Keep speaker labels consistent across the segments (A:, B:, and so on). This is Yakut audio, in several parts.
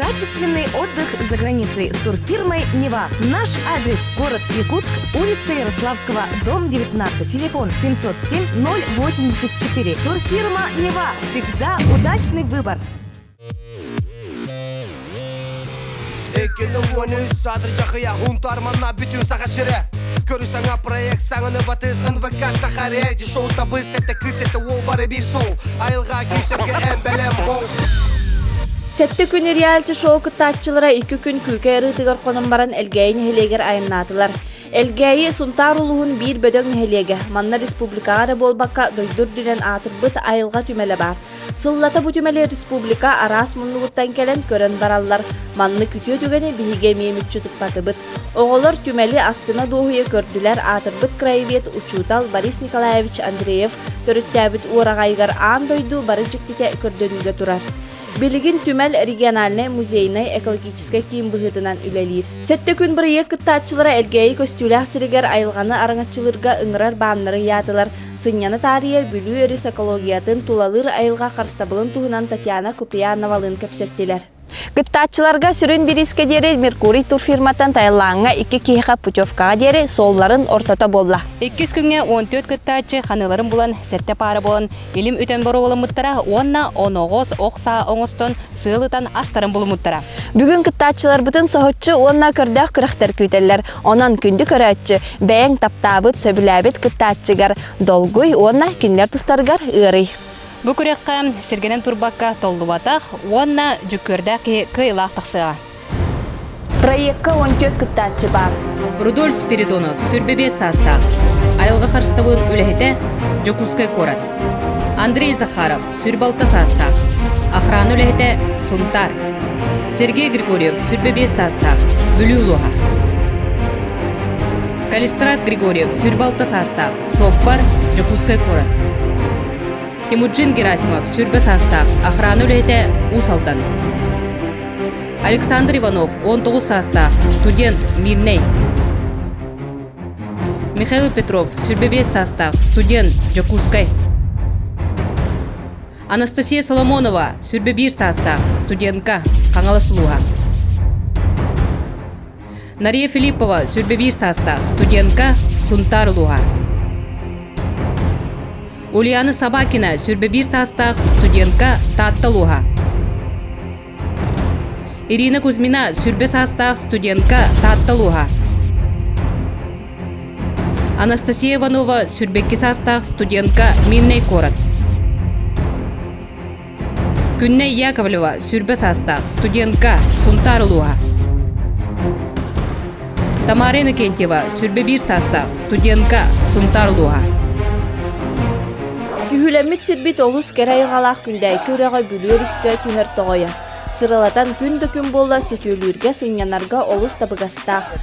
A: Качественный отдых за границей с турфирмой «Нева». Наш адрес – город Якутск, улица Ярославского, дом 19, телефон 707 084. Турфирма «Нева». Всегда удачный выбор.
B: 2013 саатыр Хунтарманна бүтүн Саха сирэ Көрү саҥа проект саҥаны батыс НВК Саха реалити шоу табыс это кыс это уол бары биир сол Айылҕа күүсэргэ эн бэлэм бол
C: Сэттэ күн реалити шоу кыттааччылара икки күн Күүкэй арыытыгар хонон баран Элгээйи нэһилиэгэр айаннаатылар. Элгээйи Сунтаар улууһун биир бөдөҥ нэһилиэгэ. Манна республикаҕа эрэ буолбакка, дойду үрдүнэн аатырбыт айылҕа түмэлэ баар. Сыллата бу түмэли республика араас муннугуттан кэлэн көрөн бараллар. Маннык үтүө түгэни биһиги эмиэ мүччү туппатыбыт. Оҕолор түмэли астына дуоһуйа көрдүлэр, аатырбыт краевед, учуутал Борис Николаевич Андреев төрүттээбит уораҕайыгар аан дойду бары дьиктитэ көрдөрүүгэ турар. Билигин түмэл региональнай музейнай экологическай киин быһыытынан үлэлиир. Сэттэ күн бырайыак кыттааччылара Элгээйи көстүүлээх сиригэр айылҕаны араҥаччылыырга ыҥырар бааннары ыйаатылар. Сынньана таарыйа Бүлүү өрүс экологиятын, тулалыыр айылҕа харыстабылын туһунан Татьяна Куприяновалыын кэпсэттилэр. Кыттааччыларга сүрүн бириискэ диэри Меркурий турфирматтан Таилаҥҥа икки киһиэхэ путевкаҕа диэри суолларын ортото буолла.
D: Иккис күҥҥэ 14 кыттааччы ханыыларын булан, сэттэ паара буолан илим үтэн боруобаламмыттара уонна оноҕос ох саа оҥостон сыал ытан астарын булуммуттара.
C: Бүгүн кыттааччыларбытын соһуччу уонна көрдөөх күрэхтэр күүтэллэр. Онон күндү көрөөччү, бэйэҥ таптаабыт, сөбүлээбит кыттааччыгар долгуй уонна кинилэр тустарыгар ыарый.
D: Бу күрэххэ сиргэнэн турбакка толлубатах уонна дьүккүөрдээх киһи кыайыылаах тахсыаҕа.
C: Проекка 14 кыттааччы баар.
D: Рудольф Спиридонов, 25 саастаах, айылҕа харыстабылын үлэһитэ, Дьокуускай куорат. Андрей Захаров, 26 саастаах, охрана үлэһитэ, Сунтаар. Сергей Григорьев, 25 саастаах, Бүлүү улууһа. Калистрат Григорьев, 26 саастаах, суоппар, Дьокуускай куорат. Тимуджин Герасимов, 20 саастаах, охрана үлэһитэ, Уус Алдан. Александр Иванов, 19 саастаах, студент, Мирнэй. Михаил Петров, 25 саастаах, студент, Дьокуускай. Анастасия Соломонова, 21 саастаах, студентка, Хаҥалас улууһа. Нария Филиппова, 21 саастаах, студентка, Сунтаар улууһа. Ульяна Собакина, 21 саастаах, студентка, Таатта улууһа. Ирина Кузьмина, 20 саастаах студентка, Таатта улууһа. Анастасия Иванова, 22 саастаах студентка, Миннэй куорат. Күннэй Яковлева, 20 саастаах студентка, Сунтаар улууһа. Тамара Иннокентьева, 21 саастаах студентка, Сунтаар улууһа.
C: Түһүүлэммит сирбит олус кэрэ айылҕалаах Күндээйки үрэҕэ Бүлүү өрүскэ түһэр тоҕойо. Сыралатан күн да күн буолла сөтүөлүүргэ, сынньанарга олус табыгастаах.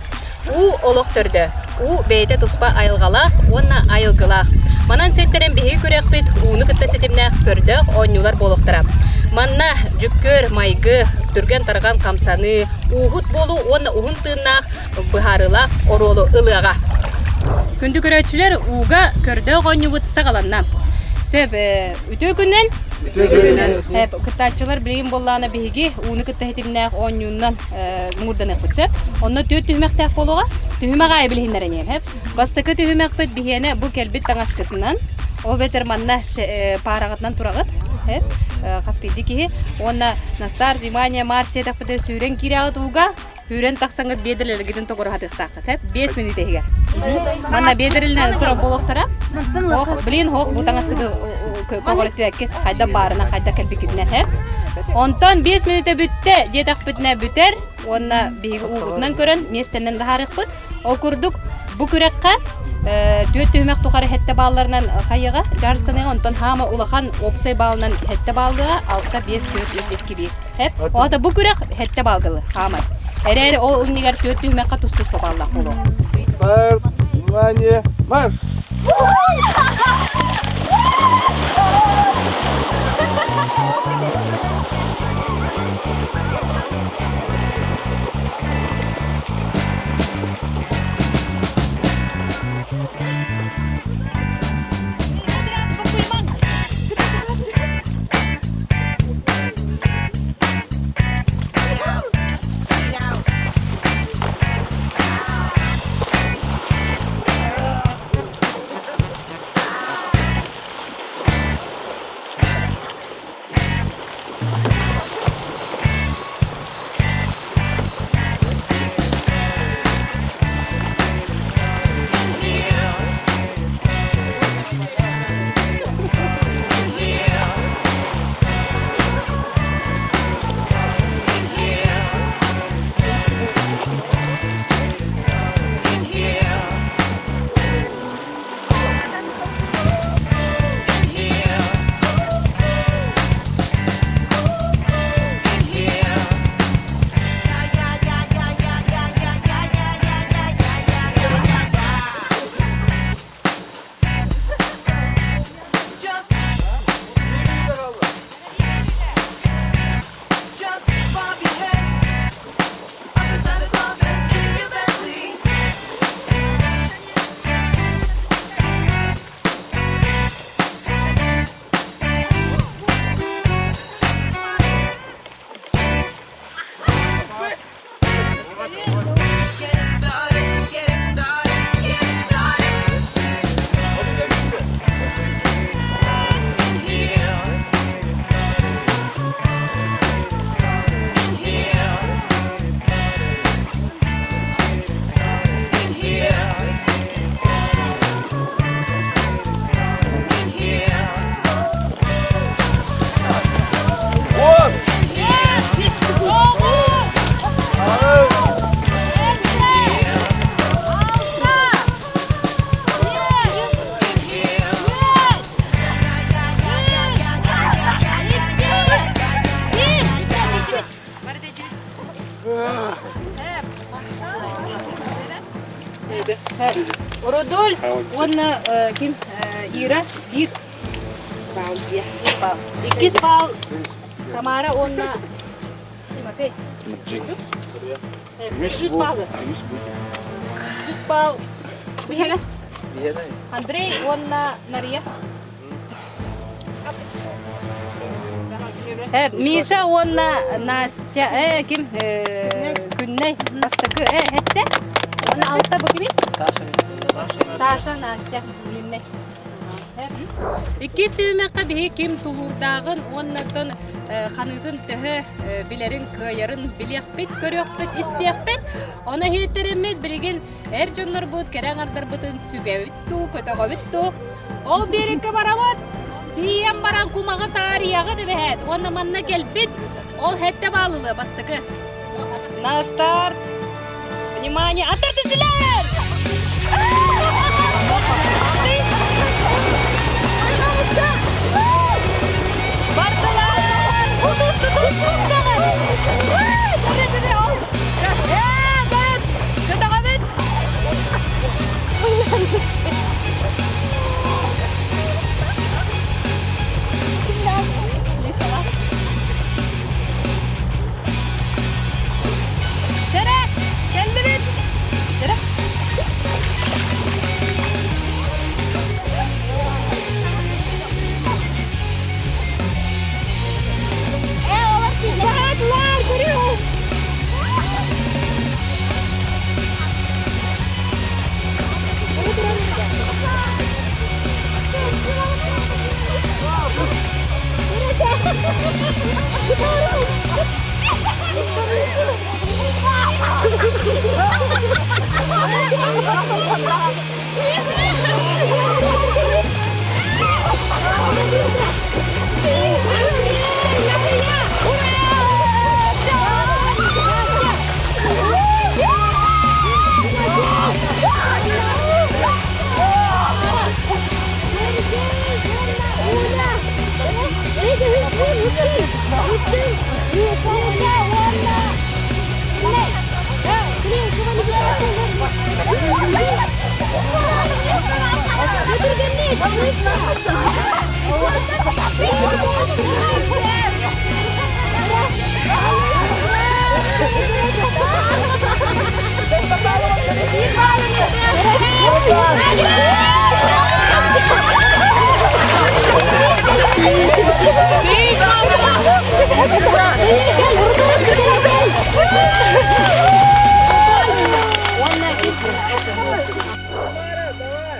D: Уу олох төрдө. Уу бэйэтэ туспа айылҕалаах уонна айылгылаах. Манан сиэттэрэн биһиги күрэхпит ууну кытта ситимнээх көрдөөх оонньуулар буолуохтара. Манна дьүккүөр, майгы, түргэн-тарҕан хамсаныы, ууһут буолуу уонна уһун тыыннаах быһаарыылаах оруолу ылыаҕа. Күндү көрөөччүлэр, ууга көрдөөх оонньуубут саҕаланна. Сөп, үтүө күнүнэн.
E: Үтүө күнүнэн.
D: Кыттааччылар билигин буоллаҕына биһиги ууну кытта ситимнээх оонньуунан муҥурданыахпыт сөп. Онно түөрт түһүмэхтээх буолуоҕа. Түһүмэх аайы билиһиннэрэниэм сөп. Бастакы түһүмэхпит биһиэнэ бу кэлбит таҥаскытынан, ол эбэтэр манна паараҕытынан тураҕыт, хас биирдии киһи. Уонна на старт, внимание, марш диэтэхпитинэ сүүрэн киирэҕит ууга, Сүүрэн тахсаҥҥыт биэдэрэлэргитин тоҕуруһатыахтааххыт, эп 5 мүнүүтэ иһигэр. Манна биэдэрэлэринэн турар буолуохтара. Ох, блин, ох, бу таҥаскыты көҕөрөттүбэккит, хайдах баарына, хайдах кэлбиккитинэн, э? Онтон 5 мүнүүтэ бүттэ диэтэхпитинэ бүтэр уонна биһиги уубутунан көрөн миэстэнэн таһаарыахпыт. Ол курдук бу күрэххэ түөрт түһүмэх тухары сэттэ баалларынан хайыга дьаарыстаныаҕа, онтон хаама улахан уопсай баалынан сэттэ бааллыаҕа, алта, биэс, түөрт, үс, икки, биир. Эп, оҕото бу күрэх сэттэ баалгылы хаамай. Эрээри ол иннигэр түөрт түһүмэххэ тус-туспа бааллаах буолуо.
E: Старт, внимание, марш!
D: Рудольф уонна ким Ира биир баал. Иккис баал Тамара уонна Тимофей. Үс баалы. Үс баал Биһэне. Андрей уонна Нария. Миша уонна Настя, ким Күннэй бастакы эттэ. Уонна алта бу кими? Саша, Настя, Күннэй. Иккис түһүмэххэ биһи ким тулуурдааҕын уонна оттон ханыытын төһө билэрин, кыайарын билиэхпит, көрүөхпүт, истиэхпит. Ону иһиттэриммит билигин эр дьоннорбут кэрэ аҥардарбытын сүгэбит дуу, көтөҕөбүт дуу. Ол биэриккэ барабыт. Тиийэн баран кумаҕы таарыйаҕыт эбэһээт уонна манна кэлбит ол хэттэ баалылыа бастакы. На старт! Внимание! Аттар түстүлэр! Бардылар! Көтөҕөбүт! Сэрэ! Кэллибит! Сэрэ! Баһаатылар, көрүҥ!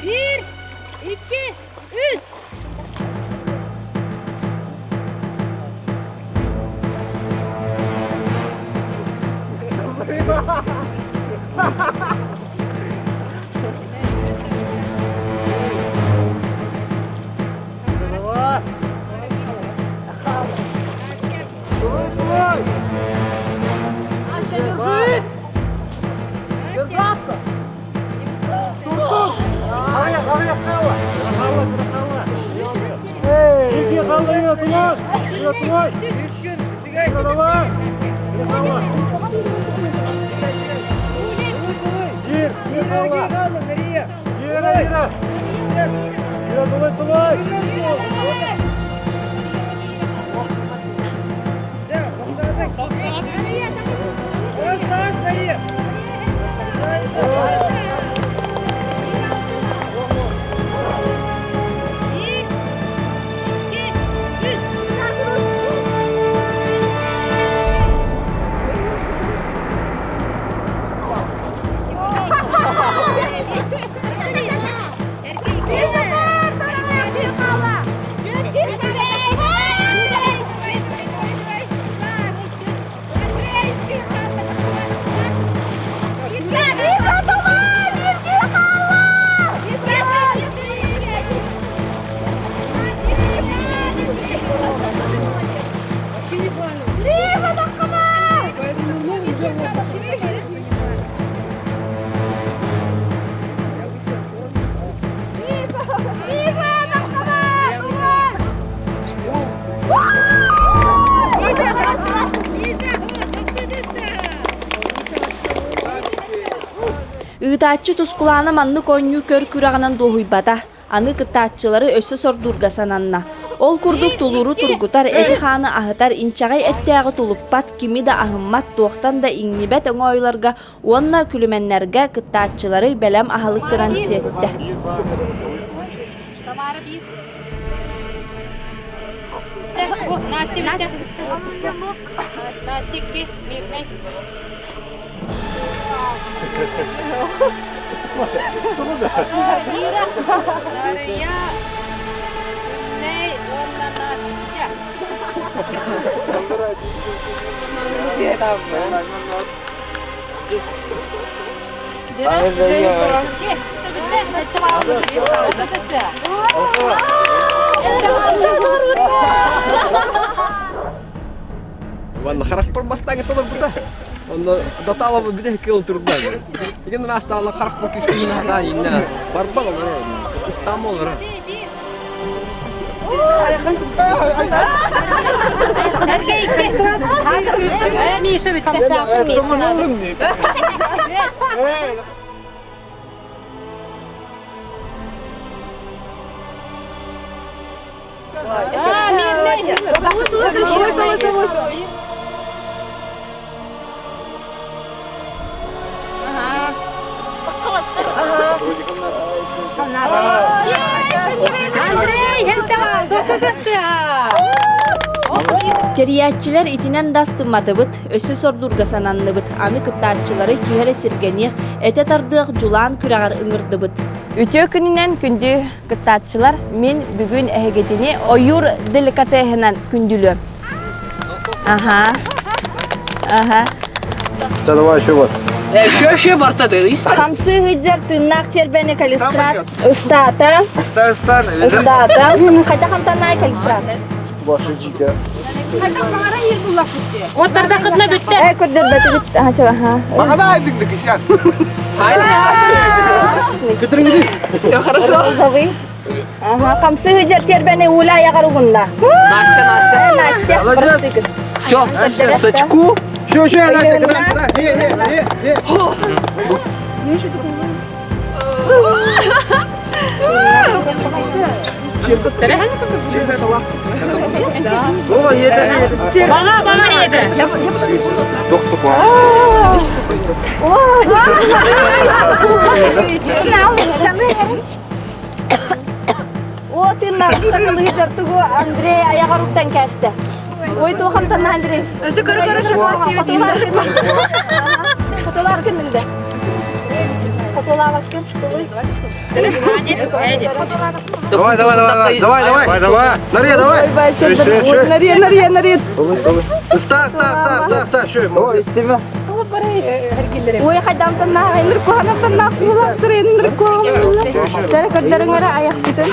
D: Биир, икки, үс! Настя, держись!
E: Держаться! Тур-тур!
C: Ыытааччы Тускулаана маннык оонньуу көр күрэҕинэн дуоһуйбата. Аны кыттааччылары өссө сордуурга сананна. Ол курдук тулууру тургутар, эти-хааны аһытар, инчэҕэй эттээҕи тулуппат, кими да аһыммат, туохтан да иҥнибэт оҥоойуларга уонна күлүмэннэргэ кыттааччылары бэлэм аһылык гынан сиэттэ.
D: Нарыйа, Күннэй уонна Настя.
F: Уонна харахпар бастаан толорбута. Онно датаалабы бүтэһик кыл турда. Еген настаана харахпар күскүн хатаан инна. Барбак олорор. Ыстаам олорор.
C: Тэрийээччилэр итинэн да астымматыбыт, өссө сордуурга сананныбыт. Аны кыттааччылары киһи эрэ сиргэниэх, этэ тардыах дьулаан күрэҕэр ыҥырдыбыт. Үтүө күнүнэн күндү кыттааччылар, мин бүгүн эһигитини ойуур деликатеһынан күндүлүөм. Аха. Аха.
G: Да давай еще вот.
E: Еще еще бартады.
C: Хамсы ыйдьар тыыннаах чербэни калистрат ыстаата.
G: Ста ста.
C: Ыстаата. Хайда хантанай калистрат.
G: Ваша дикая.
D: Оттарда кытна бүттэ.
C: Э көрдөрбөтүбүт. Аха чаба.
G: Магадай бигдик ища.
C: Все хорошо. Розовый. Ага, хамсы ыйдьар чербэни уля аяҕар угунна.
E: Настя, Настя.
C: Настя,
G: Молодец.
E: Все, сачку.
G: Еще, еще, Настя, кидай, кидай. Е, е, е, е. Вова, ете, ете.
D: Баҕа, баҕа ете.
C: О, тыыннаах сакылыһытар тугу Андрей аяҕар уктан кээстэ. Ой, туохамтан Андрей.
H: Өсө көрө-көрө шоколад
C: Хотулар киминде? Хотулаабаккын.
G: Давай, давай, давай, давай, давай. Давай, Нария, давай.
C: Нария, Нария, Нария.
G: Ста, ста, ста, ста, ста, еще.
B: Ой, истеме.
C: Ой, хайдамтан наагайныр куһанамтан наахтуулах сырыйныр куһанамтан. Сэрэ көрдөрүҥөрө аяхпытын.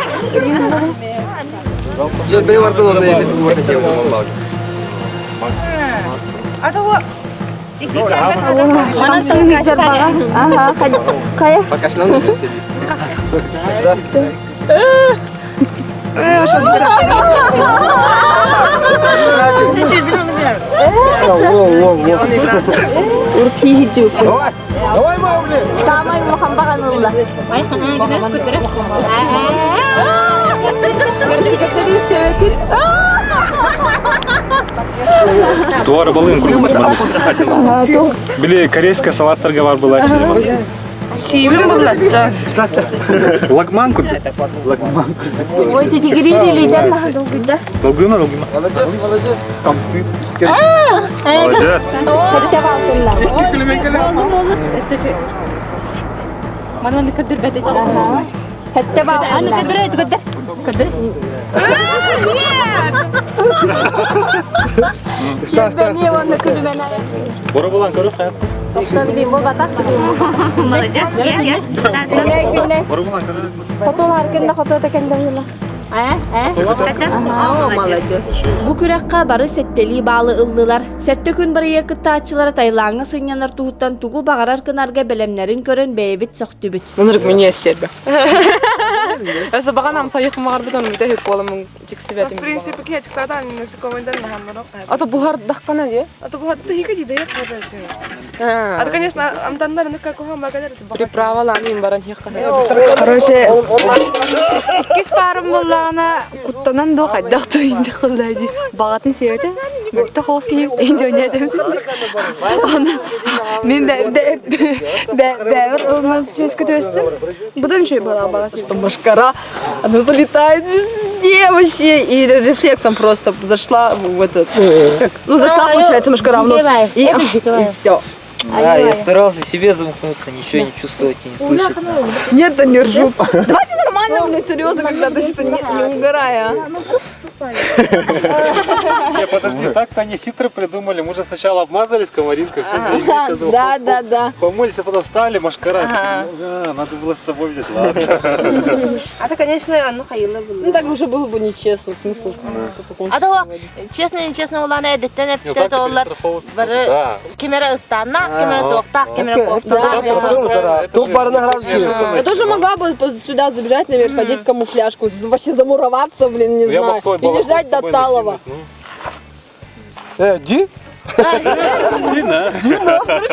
F: Же бей бардын онно эбит уота диэн буолла.
C: Ага, хайа.
F: Покашлян уже сидит.
G: Во, во, во.
C: Уртиһиджи.
G: Давай, давай, Маугли.
C: Самай улахан баҕанылла.
I: Туара балыын курдук Били корейская салаттарга бар была
E: Сиибин буллатта.
I: Лагман курдук.
G: Лагман.
C: Ой, тетигириир илиитэн наһа долгуйда.
I: Долгуйма, долгуйма.
G: Молодец, молодец. Там сыр, искер.
I: Молодец.
C: Хотя балтынна.
D: Манан көдүрбэт.
C: Хотя
D: Аны
C: балтынна.
D: көдүрэ көдүр. Көдүр.
G: Ста, ста,
C: Чебени оны күлүмэн
I: Бора булан көрүп кайып.
C: Тохто билим бол батак.
H: Молодец, я, я.
C: Күннэ күннэ.
I: Бора булан көрүп.
C: Хотол аркында хотота кэлдэ Э, э.
H: О, молодец.
C: Бу күрэххэ бары сэттэлии баалы ыллылар. Сэттэ күн барыйа кыттааччылара Таилаҥҥа сынньанар туһуттан тугу баҕарар гынарга бэлэмнэрин көрөн бэйэбит сөхтүбүт.
J: Нырык мине эстербе. Өсө баганам сайык мағар бутон бүтө хөк боламын. Тиксибэтим.
K: В принципе, киһи насекомыйдан наһаннар.
J: А то буһардаххына дии.
K: А то буһарда хика дии дайык А то, конечно, амтаннар как
J: Приправалаан баран хиэххэ.
L: Короче, иккис паарым буоллаҕына куттанан дуу хайдах дуу инди кыллаа дии баҕатын сиэбэтэ мөлтөх оҕус киһи инди ойнойдум Онон мин бэйэбэр ылынан чиэскэ түбэстим Быдан үчүгэй буолаах баҕас
J: Что машкара, она залетает везде вообще и рефлексом просто зашла в этот, ну зашла, получается, машкара в нос и, и все.
M: Да, я старался себе замкнуться, ничего не чувствовать и не слышать.
J: Нет, да не ржут. Давайте нормально, блин, серьезно, когда то есть, не, не угорая.
I: Не, подожди, так-то они хитро придумали. Мы же сначала обмазались комаринкой, все заебись.
J: Да, да, да.
I: Помылись, а потом встали, машкара. Ну, надо было с собой взять, ладно.
K: А то, конечно, ну хайылы было.
J: Ну так уже было бы нечестно, смысл.
N: А то, честно, нечестно, улан эдиттен эптер олар бары кемере ыстанна, кемере туохтаах, кемере кофталаах.
B: Тух барына харас
J: Я тоже могла бы сюда забежать наверх, одеть камуфляжку, вообще замуроваться, блин, не знаю, и лежать до талого.
B: Э, ди?
J: Короче,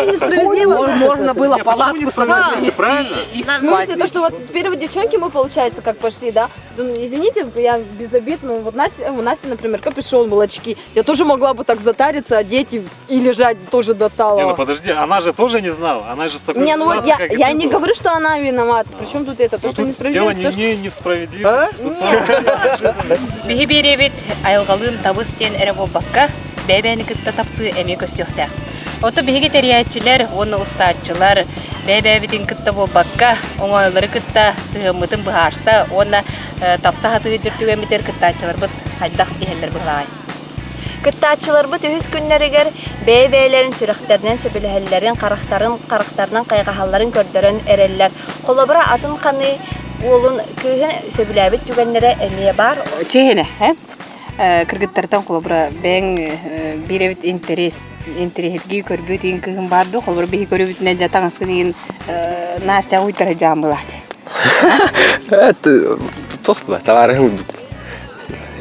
J: несправедливо.
E: Можно было палатку с собой принести и
J: В смысле, то, что вот первые девчонки мы, получается, как пошли, да? Думаю, извините, я без обид, но вот Настя, у Насти, например, капюшон был, очки. Я тоже могла бы так затариться, одеть и, и лежать тоже до талого.
I: Не, ну подожди, она же тоже не знала, она же в такой
J: Не, ну вот
I: ситуации,
J: я,
I: как и
J: я
I: ты
J: не
I: была.
J: говорю, что она виновата. Причем тут это? То,
I: Ну,
J: что
I: тут
J: несправедливо.
I: Дело не
J: то,
I: в ней, не в справедливости.
D: Биһи биэриэбит айылҕалыын табыс диэн эрэ буолбакка, бэйэ-бэйэни кытта тапсыы эмиэ көстүөхтээх. Ото биһиги тэрийээччилэр уонна устааччылар бэйэ-бэйэбитин кытта буолбакка, оҥоойулары кытта сыһыаммытын быһаарса уонна тапса сатыыр түгэммитигэр кыттааччыларбыт хайдах иһэллэр быһылааҕай?
C: Кыттааччыларбыт үһүс күннэригэр бэйэ-бэйэлэрин сүрэхтэринэн сөбүлэһэллэрин, харахтарын харахтарынан хайҕаһалларын көрдөрөн эрэллэр. Холобура, атын ханыы уолун кыыһын сөбүлээбит түгэннэрэ эмиэ баар.
D: Чиэһинэ, э? Кыргыттартан холобура бэйэҥ биир эбит интерес интэриэһиргии көрбүт иин кыыһым баар дуу, холобура биһи көрүбүтүнэн дьэ таҥаскын иин Настя уйтара дьаамылаат.
F: Это туох ба, товарыһым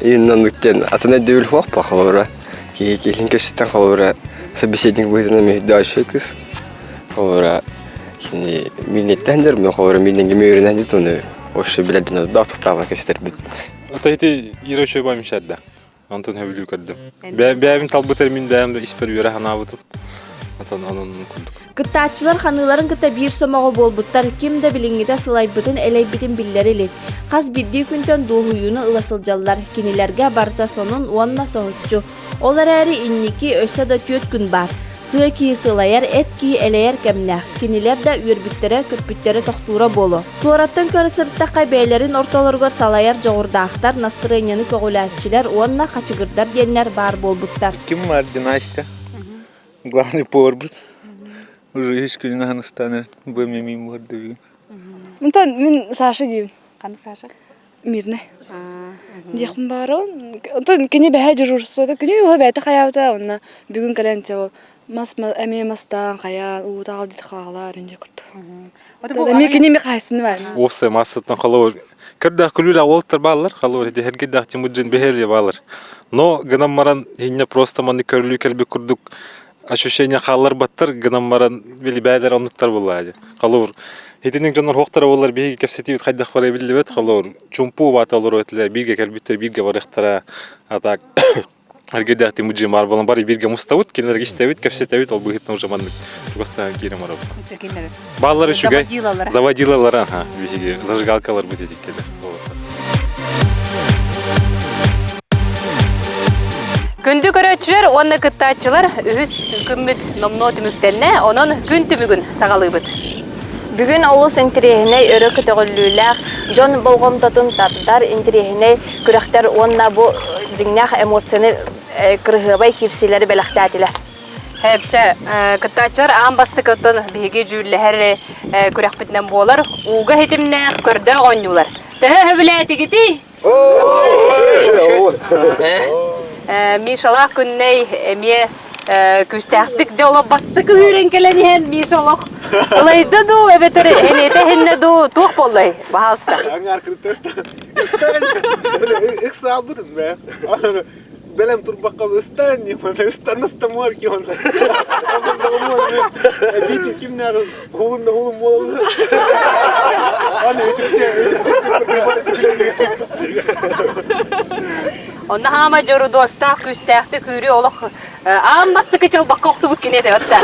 F: Ииннан диэн атын өйдөбүл суох ба холобура киһи киһилин көстүттэн холобура собеседник быһыытынан миһдөөччү кыс холобура кини мииннеттэн дэр мен холобура миинненге мөөрүнэн дит ону вообще билэрдин даахтаабан кэстербит
I: Это ити Ира Чойба мишәрдэ. Онтон хөбүлүү көрдүм. Бэйэбин талбытар мин бэйэм да испэр үөрэ санаабытым. Отон онон курдук.
C: Кыттааччылар ханыыларын кытта биир сомоҕо буолбуттар, ким да билиҥҥитэ сылайбытын, элэйбитин биллэрэ илик. Хас биирдии күнтэн дуоһуйууну ыла сылдьаллар, кинилэргэ барыта сонун уонна соһуччу. Ол эрээри инники өссө да түөрт күн баар. Сыа киһи сылайар, эт киһи элэйэр кэмнээх. Кинилэр да үөрбүттэрэ-көппүттэрэ тохтуура буолуо. Туораттан көрө сырыттахха бэйэлэрин ортолоругар салайар дьоҕурдаахтар, настырыанньаны көҕүлээччилэр уонна хачыгырдар диэннэр баар буолбуттар.
G: Ким династия? Главный поварбыт. Уже үс күнүн аһан ыстаан бу эмиэ буһарда бүгүн.
L: Онтон мин Саша диибин.
D: Ханнык Саша?
L: Мирный. Диэхпин баҕарабын. Онтон кини бэһэ дежурствота күнү уһа бэйэтэ хайаабыта уонна бүгүн кэлэн чэ ол мас эмиэ мастаан хайаан уута аҕал диэт хаалаар инде курдук. Эмиэ кини эмиэ хаһайсыны баар.
I: Уопсай массаттан холобур көрдөөх күлүүлээх уолаттар бааллар, холобур ити эргийдээх Тимуджин бэһиэлийэ баалар. Но гынан баран инньэ просто маннык көрүлүү кэлбит курдук ощущение хаалларбаттар гынан баран били бээлэр оннуктар буоллаа дии. Холобур итинник дьоннор хуохтара буоллар биһиги кэпсэтиибит хайдах бара биллибэт холобур чумпу баата олоруо этилэр бииргэ кэлбиттэр бииргэ барыахтара а так Эргийдээх Тимуджин баар буолан бары бииргэ мустабыт, кинилэргэ истэбит, кэпсэтэбит, ол быһыытынан уже маннык чугастаан киирэн барабыт. Бааллар үчүгэй. Заводилалара, аха, биһиги зажигалкалар бут этиккелер.
D: Күндү көрөөччүлэр уонна кыттааччылар үһүс күммүт номнуо түмүктэннэ, онон күн түмүгүн саҕалыыбыт.
C: Бүгүн олус интэриэһинэй өрө көтөҕүллүүлээх, дьон болҕомтотун тардар интэриэһинэй күрэхтэр уонна бу дьиҥнээх эмоцияны кырыһыабай киирсиилэри бэлэхтээтилэр.
D: Хэпчэ, кыттааччылар аан бастакыттан биһиги дьүүллэһэр күрэхпитинэн буолар ууга хитимнээх көрдөөх оонньуулар. Төһө сөбүлээтигитий? Мишалаах күннэй эмиэ Күүстээхтик дьэ олох бастакы үүрэн кэлэн иһэн Миша олох ылайда дуу эбэтэр эниэтэ иһиннэ дуу туох буоллай баһаалыста.
G: Ыксаабытым бэ. Бэлэм турбакка ыстаан дии ыстан ыстамуар ки он. Бити кимнээҕи хулун да хулун буолаллар. Аны үтүктэ
D: Онно хаама дьэ Рудольфтаах күүстээхтик күүрүү олох аан бастакы чалбакка охтубут кини этэ отта.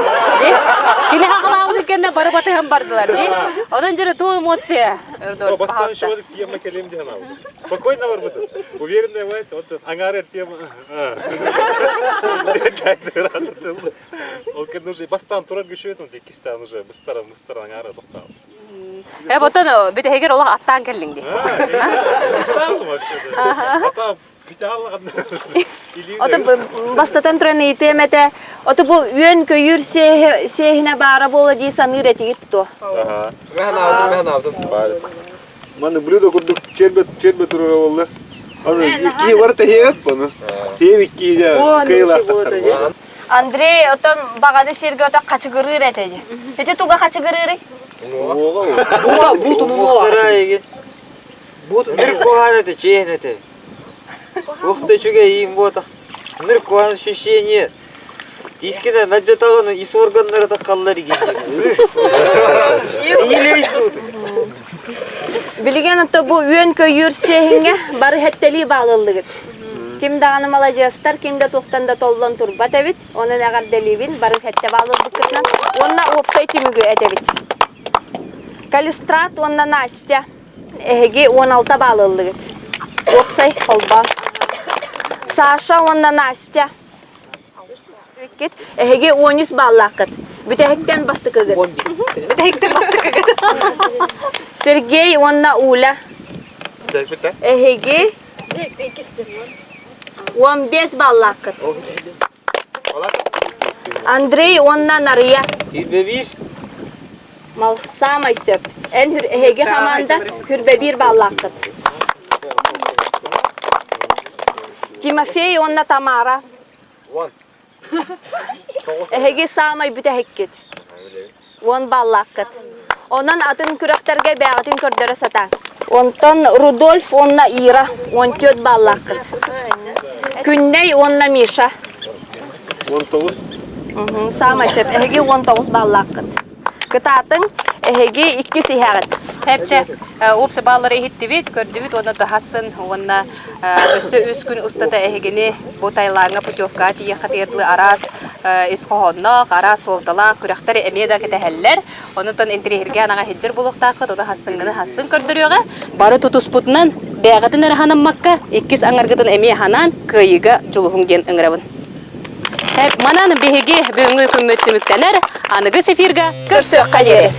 D: Кини хаҕалаабытын кэннэ бары батыһан бардылар дии. Онон дьэ туу эмоция Рудольф
I: Бастаан еще тема келем диэн ал. Спокойно барбытым. Уверенная вот вот аңар тема. Ол кэннэ уже бастаан турар күшүөтүм иккистаан уже быстаран быстаран аңара тохтаабыт.
D: Э ботон бүтэһигэр олох аттаан кэллиҥ дии.
I: Ыстаалым вообще. Ата
C: Ото бастатан туран ыйытыам этэ, ото бу үөн-көйүүр сиэһинэ баара буола дии саныыр этигит дуо?
G: Маны блюдо курдук чербе чербе турар олла. Аны икки бар тэһиэп аны. Тиэв икки кыйлаахтар.
C: Андрей отон баҕаны сиргэ ото хачыгырыыр этэ дии. Ити туга хачыгырыырый?
M: Бу тумуктара эгин. Бу ныр куһаан этэ, чиэн этэ. Ух ты, үчүгэй иин буотах. Ныр куһаан ощущение. Тискина надьатаҕын ис органнара таххаллар игин. Иилэйс тут.
C: Билигин ото бу үөн-көйүүр сиэһиҥҥэ бары хэттэлии баалыллыгыт. Ким даҕаны маладьыастар, ким да туохтан да толлон турбат эбит. Онон эҕэрдэлиибин, бары хэттэ баалылбыккытынан. Уонна уопсай түмүгү этэбит. Калистрат уонна Настя. Эһиги 16 баалы ыллыгыт. Уопсай холбоо. Саша уонна Настя. Иккит. Эһиги 13 бааллааххыт. Бүтэһиктэн бастакыгыт. Бүтэһиктэн бастакыгыт. Сергей уонна Уля. Эһиги 15 баллааххыт. Андрей уонна Нарыйа.
M: Хүрбэбиир.
C: Мал саамай сөп. Эн эһиги хамаанда хүрбэбиир баллааххыт. Тимофей уонна Тамара. Эһиги саамай бүтэһиккит. Уон баллааххыт. Онон атын күрэхтэргэ бэйэҕитин көрдөрө сатааҥ. Онтон Рудольф уонна Ира 14 баллааххыт. Күннэй уонна Миша.
G: 19.
C: Саамай сөп. Эһиги 19 баллааххыт. Кытаатыҥ, эһиги иккис иһэҕит.
D: Хэпчэ, уопсай бааллары иһиттибит, көрдүбүт уонна таһасын уонна өссө үс күн устата эһигини бу Таилаҥҥа путевкаҕа тиийиэххитигэр дылы араас ис хоһоонноох, араас суолталаах күрэхтэр эмиэ да кэтэһэллэр. Онутан интэриэһиргээн аҕа иһдьэр буолуохтааххыт, ону хассыҥҥыны хассыҥ көрдөрүөҕэ. Бары тутуспутунан бэйэҕитин эрэ ханаммакка, иккис аҥаргытын эмиэ ханаан кыайыыга дьулуһуҥ диэн ыҥырабын. Манан биһиги бүгүҥҥү күммүт түмүктэнэр. Аныгыс эфирга көрсүөххэ диэри.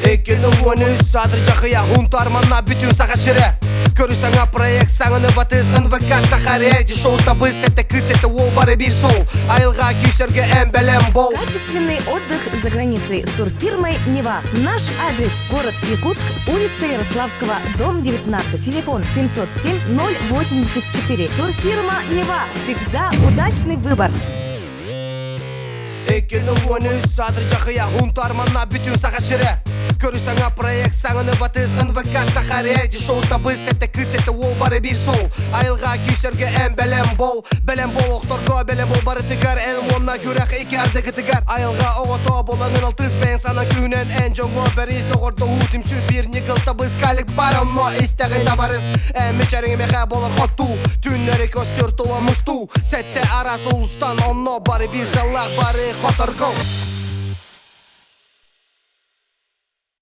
B: 2013 саатыр дьахыйа Хунтар бүтүн Саха сирэ Көрү саҥа проект саҥаны батыс НВК Саха реалити шоу табыс Это кыс, это уол бары бир сол Айылға күйсерге эн бэлэм бол
A: Качественный отдых за границей с турфирмой «Нева». Наш адрес – город Якутск, улица Ярославского, дом 19, телефон 707 084. Турфирма «Нева». Всегда удачный выбор.
B: 2013 саатыр дьахыйа Хунтар манна бүтүн Саха сирэ Көрү саҥа проект саҥаны батыс НВК Саха реалити шоу табыс Это кыс, это уол бары бир сол Айылға күйсерге эн бэлэм бол Бэлэм бол охторго бэлэм бол барытыгар Эн уонна күрэх ики ардыгытыгар Айылға оҕото болаҥын алтыс бэйэн сана күүнэн Эн дьоҥҥо бэрис доҕордоһуу түмсүү биир ньыгыл табыс Калик бар онно истэҕин табарыс Эн мичэриҥ мехэ болар хоттуу Түүннэри көстөр тула мустуу Сэттэ араас улустан онно бары биир сыллаах бары хоторго.